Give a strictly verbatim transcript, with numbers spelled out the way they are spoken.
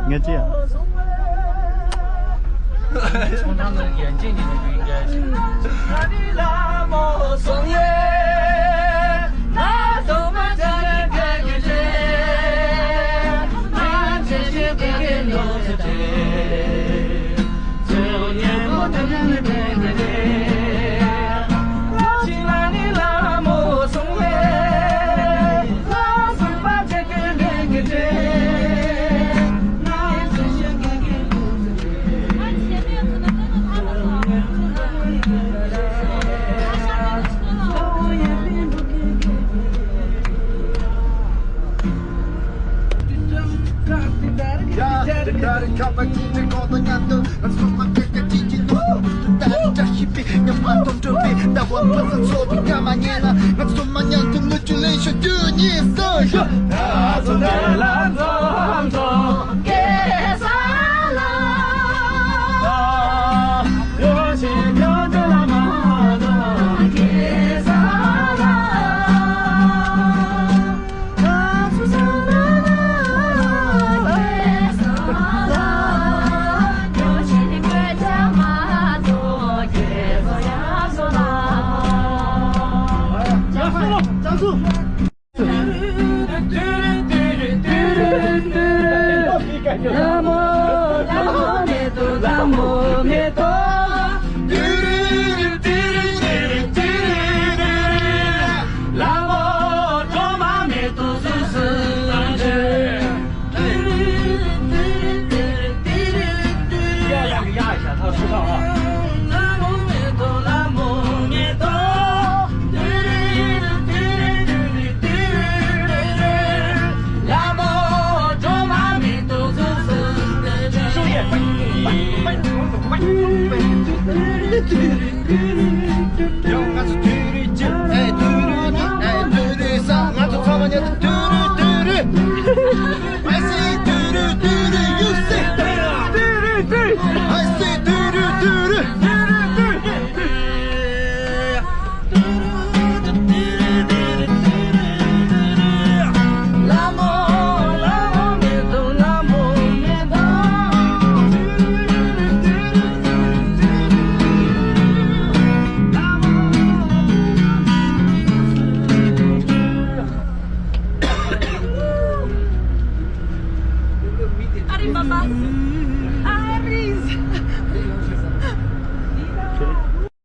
ངས་ཅི་ཡང་། ཡང་ང་ཚོ་དུ་རུ་ཅི། ཨེ་དུ་རུ་ཅི། ཨེ་དུ་རུ་ས། ང་ཚོ་ཚང་མ་ཉལ་དུ་རུ་དུ་རུ། I say དུ་རུ་དུ་རུ། You say དུ་རུ་དུ་རུ། I say དུ་རུ་དུ་རུ།